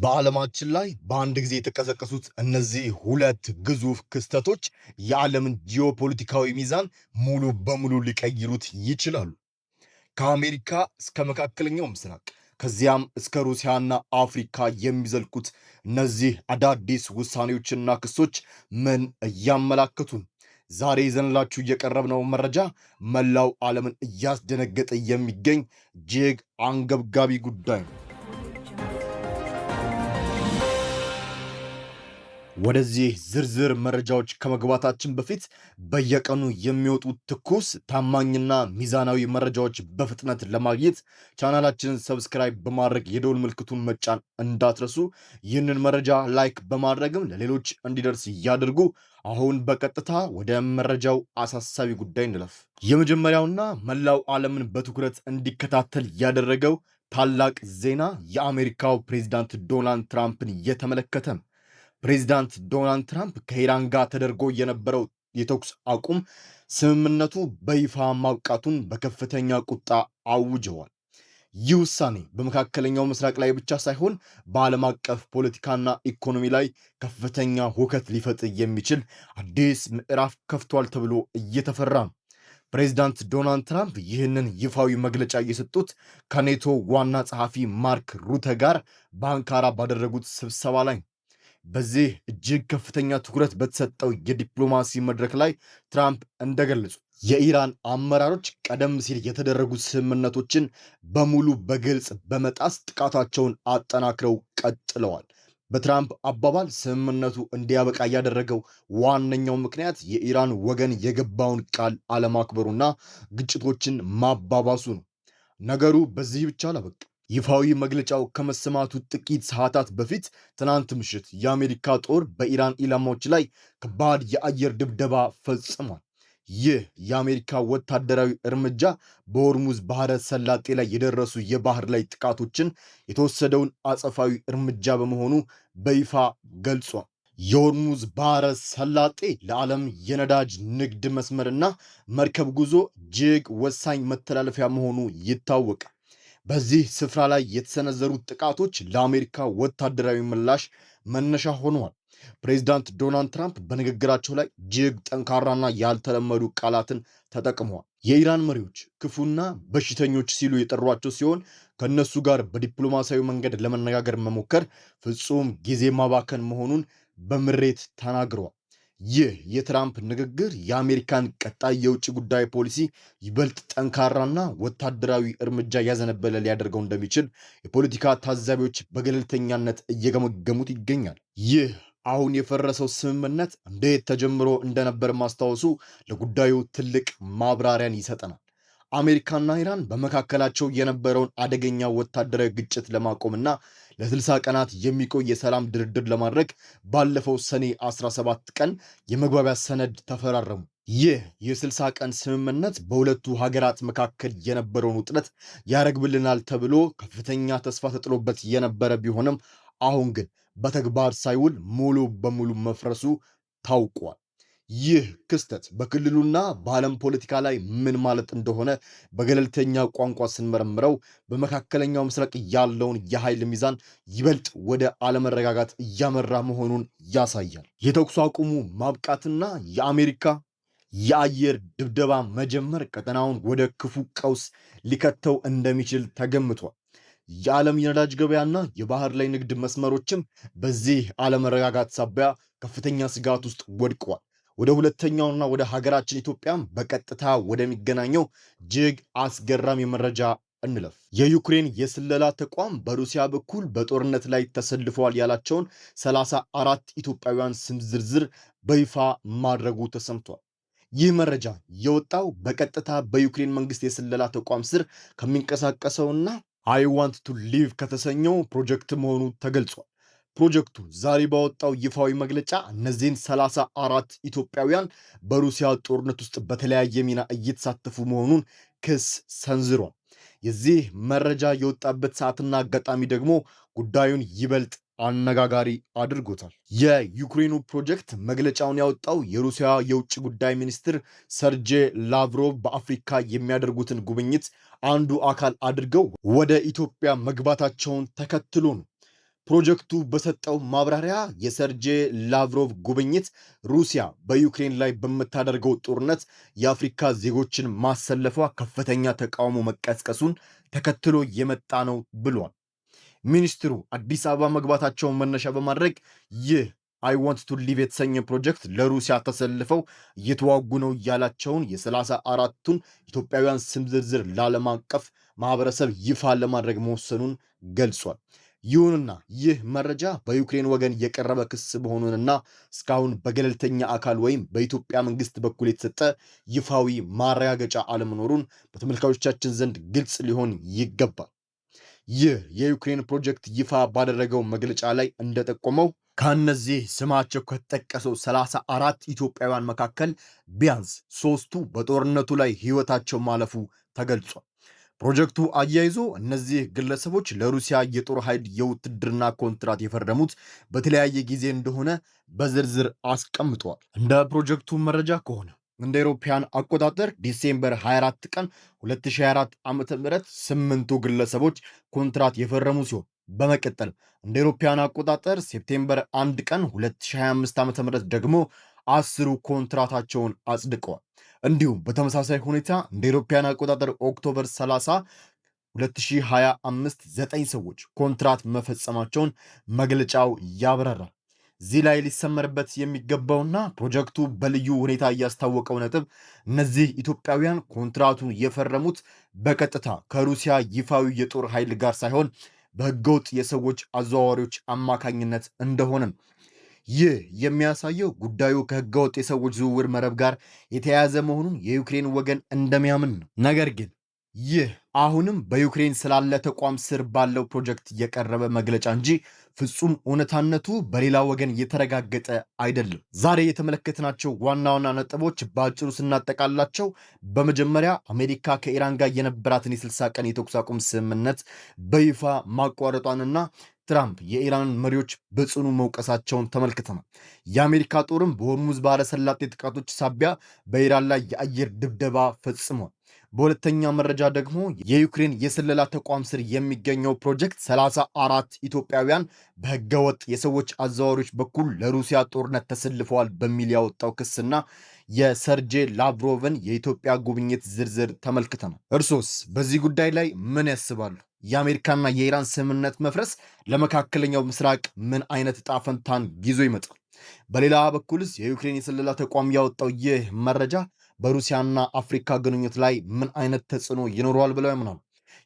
በዓለማችን ላይ በአንድ ጊዜ የተቀሰቀሱት እነዚህ ሁለት ግዙፍ ክስተቶች የዓለምን ጂኦፖለቲካዊ ሚዛን ሙሉ በሙሉ ሊቀይሩት ይችላሉ። ከአሜሪካ እስከ መካከለኛው ምስራቅ፣ ከዚያም እስከ ሩሲያና አፍሪካ የሚዘልቁት እነዚህ አዳዲስ ውሳኔዎችና ክሶች ምን እያመላከቱ ነው? ዛሬ ይዘንላችሁ እየቀረብነው መረጃ መላው ዓለምን እያስደነገጠ የሚገኝ እጅግ አንገብጋቢ ጉዳይ ነው። ወደዚህ ዝርዝር መረጃዎች ከመግባታችን በፊት በየቀኑ የሚወጡ ትኩስ፣ ታማኝና ሚዛናዊ መረጃዎች በፍጥነት ለማግኘት ቻናላችንን subscribe በማድረግ የደወል ምልክቱን መጫን እንዳትረሱ። ይህንን መረጃ like በማድረግም ለሌሎች እንዲደርስ ያድርጉ። አሁን በቀጥታ ወደ መረጃው አሳሳቢ ጉዳይ እንለፍ። የመጀመሪያውና መላው ዓለምን በትኩረት እንዲከታተል ያደረገው ታላቅ ዜና የአሜሪካው ፕሬዚዳንት ዶናልድ ትራምፕን የተመለከተ ነው። ፕሬዚዳንት ዶናልድ ትራምፕ ከኢራን ጋር ተደርጎ የነበረው የተኩስ አቁም ስምምነቱ በይፋ ማብቃቱን በከፍተኛ ቁጣ አውጀዋል። ይህ ውሳኔ በመካከለኛው ምስራቅ ላይ ብቻ ሳይሆን በዓለም አቀፍ ፖለቲካና ኢኮኖሚ ላይ ከፍተኛ ሁከት ሊፈጥር የሚችል አዲስ ምዕራፍ ከፍቷል ተብሎ እየተፈራ ነው። ፕሬዚዳንት ዶናልድ ትራምፕ ይህንን ይፋዊ መግለጫ እየሰጡት ከኔቶ ዋና ጸሐፊ ማርክ ሩተ ጋር በአንካራ ባደረጉት ስብሰባ ላይ። በዚህ እጅግ ከፍተኛ ትኩረት በተሰጠው የዲፕሎማሲ መድረክ ላይ ትራምፕ እንደገለጹ የኢራን አመራሮች ቀደም ሲል የተደረጉት ስምምነቶችን በሙሉ በግልጽ በመጣስ ጥቃታቸውን አጠናክረው ቀጥለዋል። በትራምፕ አባባል ስምምነቱ እንዲያበቃ ያደረገው ዋነኛው ምክንያት የኢራን ወገን የገባውን ቃል አለማክበሩና ግጭቶችን ማባባሱ ነው። ነገሩ በዚህ ብቻ አላበቃም። ይፋዊ መግለጫው ከመሰማቱ ጥቂት ሰዓታት በፊት ትናንት ምሽት የአሜሪካ ጦር በኢራን ኢላማዎች ላይ ከባድ የአየር ድብደባ ፈጽሟል። ይህ የአሜሪካ ወታደራዊ እርምጃ በሆርሙዝ ባህረ ሰላጤ ላይ የደረሱ የባህር ላይ ጥቃቶችን የተወሰደውን አጸፋዊ እርምጃ በመሆኑ በይፋ ገልጿል። የሆርሙዝ ባህረ ሰላጤ ለዓለም የነዳጅ ንግድ መስመርና መርከብ ጉዞ እጅግ ወሳኝ መተላለፊያ መሆኑ ይታወቃል። በዚህ ስፍራ ላይ የተሰነዘሩት ጥቃቶች ለአሜሪካ ወታደራዊ ምላሽ መነሻ ሆነዋል። ፕሬዚዳንት ዶናልድ ትራምፕ በንግግራቸው ላይ እጅግ ጠንካራና ያልተለመዱ ቃላትን ተጠቅመዋል። የኢራን መሪዎች ክፉና በሽተኞች ሲሉ የጠሯቸው ሲሆን ከእነሱ ጋር በዲፕሎማሲያዊ መንገድ ለመነጋገር መሞከር ፍጹም ጊዜ ማባከን መሆኑን በምሬት ተናግረዋል። ይህ የትራምፕ ንግግር የአሜሪካን ቀጣይ የውጭ ጉዳይ ፖሊሲ ይበልጥ ጠንካራና ወታደራዊ እርምጃ ያዘነበለ ሊያደርገው እንደሚችል የፖለቲካ ታዛቢዎች በገለልተኛነት እየገመገሙት ይገኛል። ይህ አሁን የፈረሰው ስምምነት እንዴት ተጀምሮ እንደነበር ማስታወሱ ለጉዳዩ ትልቅ ማብራሪያን ይሰጠናል። አሜሪካና ኢራን በመካከላቸው የነበረውን አደገኛ ወታደራዊ ግጭት ለማቆምና ለ60 ቀናት የሚቆይ የሰላም ድርድር ለማድረግ ባለፈው ሰኔ 17 ቀን የመግባቢያ ሰነድ ተፈራረሙ። ይህ የ60 ቀን ስምምነት በሁለቱ ሀገራት መካከል የነበረውን ውጥረት ያረግብልናል ተብሎ ከፍተኛ ተስፋ ተጥሎበት የነበረ ቢሆንም አሁን ግን በተግባር ሳይውል ሙሉ በሙሉ መፍረሱ ታውቋል። ይህ ክስተት በክልሉና በዓለም ፖለቲካ ላይ ምን ማለት እንደሆነ በገለልተኛ ቋንቋ ስንመረምረው በመካከለኛው ምስራቅ ያለውን የኃይል ሚዛን ይበልጥ ወደ አለመረጋጋት እያመራ መሆኑን ያሳያል። የተኩስ አቁሙ ማብቃትና የአሜሪካ የአየር ድብደባ መጀመር ቀጠናውን ወደ ክፉ ቀውስ ሊከተው እንደሚችል ተገምቷል። የዓለም የነዳጅ ገበያና የባህር ላይ ንግድ መስመሮችም በዚህ አለመረጋጋት ሳቢያ ከፍተኛ ስጋት ውስጥ ወድቀዋል። ወደ ሁለተኛውና ወደ ሀገራችን ኢትዮጵያም በቀጥታ ወደሚገናኘው እጅግ አስገራሚ መረጃ እንለፍ። የዩክሬን የስለላ ተቋም በሩሲያ በኩል በጦርነት ላይ ተሰልፈዋል ያላቸውን 34 ኢትዮጵያውያን ስም ዝርዝር በይፋ ማድረጉ ተሰምቷል። ይህ መረጃ የወጣው በቀጥታ በዩክሬን መንግስት የስለላ ተቋም ስር ከሚንቀሳቀሰውና I Want to Live ከተሰኘው ፕሮጀክት መሆኑ ተገልጿል። ፕሮጀክቱ ዛሬ ባወጣው ይፋዊ መግለጫ እነዚህን 34 ኢትዮጵያውያን በሩሲያ ጦርነት ውስጥ በተለያየ ሚና እየተሳተፉ መሆኑን ክስ ሰንዝሯል። የዚህ መረጃ የወጣበት ሰዓትና አጋጣሚ ደግሞ ጉዳዩን ይበልጥ አነጋጋሪ አድርጎታል። የዩክሬኑ ፕሮጀክት መግለጫውን ያወጣው የሩሲያ የውጭ ጉዳይ ሚኒስትር ሰርጄ ላቭሮቭ በአፍሪካ የሚያደርጉትን ጉብኝት አንዱ አካል አድርገው ወደ ኢትዮጵያ መግባታቸውን ተከትሎ ነው። ፕሮጀክቱ በሰጠው ማብራሪያ የሰርጄ ላቭሮቭ ጉብኝት ሩሲያ በዩክሬን ላይ በምታደርገው ጦርነት የአፍሪካ ዜጎችን ማሰለፏ ከፍተኛ ተቃውሞ መቀስቀሱን ተከትሎ የመጣ ነው ብሏል። ሚኒስትሩ አዲስ አበባ መግባታቸውን መነሻ በማድረግ ይህ I Want to Live የተሰኘ ፕሮጀክት ለሩሲያ ተሰልፈው እየተዋጉ ነው ያላቸውን የ34ቱን ኢትዮጵያውያን ስም ዝርዝር ለዓለም አቀፍ ማህበረሰብ ይፋ ለማድረግ መወሰኑን ገልጿል። ይሁንና ይህ መረጃ በዩክሬን ወገን የቀረበ ክስ መሆኑንና እስካሁን በገለልተኛ አካል ወይም በኢትዮጵያ መንግስት በኩል የተሰጠ ይፋዊ ማረጋገጫ አለመኖሩን በተመልካቾቻችን ዘንድ ግልጽ ሊሆን ይገባል። ይህ የዩክሬን ፕሮጀክት ይፋ ባደረገው መግለጫ ላይ እንደጠቆመው ከእነዚህ ስማቸው ከተጠቀሰው 34 ኢትዮጵያውያን መካከል ቢያንስ 3ቱ በጦርነቱ ላይ ሕይወታቸው ማለፉ ተገልጿል። ፕሮጀክቱ አያይዞ እነዚህ ግለሰቦች ለሩሲያ የጦር ኃይል የውትድርና ኮንትራት የፈረሙት በተለያየ ጊዜ እንደሆነ በዝርዝር አስቀምጠዋል። እንደ ፕሮጀክቱ መረጃ ከሆነ እንደ አውሮፓውያን አቆጣጠር December 24 ቀን 2024 ዓ.ም 8ቱ ግለሰቦች ኮንትራት የፈረሙ ሲሆን በመቀጠል እንደ አውሮፓውያን አቆጣጠር September 1 ቀን 2025 ዓ.ም ደግሞ 10ሩ ኮንትራታቸውን አጽድቀዋል። እንዲሁም በተመሳሳይ ሁኔታ እንደ አውሮፓውያን አቆጣጠር October 30 2025 9 ሰዎች ኮንትራት መፈጸማቸውን መግለጫው ያብራራል። እዚህ ላይ ሊሰመርበት የሚገባውና ፕሮጀክቱ በልዩ ሁኔታ እያስታወቀው ነጥብ እነዚህ ኢትዮጵያውያን ኮንትራቱን የፈረሙት በቀጥታ ከሩሲያ ይፋዊ የጦር ኃይል ጋር ሳይሆን በህገወጥ የሰዎች አዘዋዋሪዎች አማካኝነት እንደሆነ ነው። ይህ የሚያሳየው ጉዳዩ ከህገወጥ የሰዎች ዝውውር መረብ ጋር የተያያዘ መሆኑን የዩክሬን ወገን እንደሚያምን ነው። ነገር ግን ይህ አሁንም በዩክሬን ስላለ ተቋም ስር ባለው ፕሮጀክት የቀረበ መግለጫ እንጂ ፍጹም እውነታነቱ በሌላ ወገን የተረጋገጠ አይደለም። ዛሬ የተመለከትናቸው ዋና ዋና ነጥቦች በአጭሩ ስናጠቃላቸው፣ በመጀመሪያ አሜሪካ ከኢራን ጋር የነበራትን የ60 ቀን የተኩስ አቁም ስምምነት በይፋ ማቋረጧንና ትራምፕ የኢራንን መሪዎች በጽኑ መውቀሳቸውን ተመልክተናል። የአሜሪካ ጦርም በሆርሙዝ ባህረ ሰላጤ ጥቃቶች ሳቢያ በኢራን ላይ የአየር ድብደባ ፈጽሟል። በሁለተኛ መረጃ ደግሞ የዩክሬን የስለላ ተቋም ስር የሚገኘው ፕሮጀክት 34 ኢትዮጵያውያን በህገወጥ የሰዎች አዘዋዋሪዎች በኩል ለሩሲያ ጦርነት ተሰልፈዋል በሚል ያወጣው ክስና የሰርጄ ላቭሮቭን የኢትዮጵያ ጉብኝት ዝርዝር ተመልክተናል። እርሶስ በዚህ ጉዳይ ላይ ምን ያስባሉ? የአሜሪካና የኢራን ስምምነት መፍረስ ለመካከለኛው ምስራቅ ምን አይነት ዕጣ ፈንታን ይዞ ይመጣል? በሌላ በኩልስ የዩክሬን የስለላ ተቋም ያወጣው ይህ መረጃ በሩሲያና አፍሪካ ግንኙነት ላይ ምን አይነት ተጽዕኖ ይኖረዋል ብለው ያምናሉ?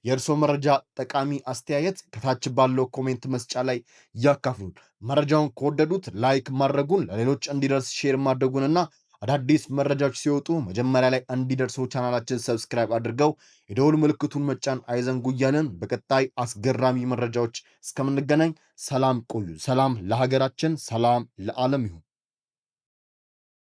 የእርስዎ መረጃ ጠቃሚ አስተያየት ከታች ባለው comment መስጫ ላይ ያካፍሉን። መረጃውን ከወደዱት like ማድረጉን፣ ለሌሎች እንዲደርስ share ማድረጉንና አዳዲስ መረጃዎች ሲወጡ መጀመሪያ ላይ እንዲደርሱ ቻናላችን subscribe አድርገው የደወል ምልክቱን መጫን አይዘንጉ እያልን በቀጣይ አስገራሚ መረጃዎች እስከምንገናኝ ሰላም ቆዩ። ሰላም ለሀገራችን፣ ሰላም ለዓለም ይሁን።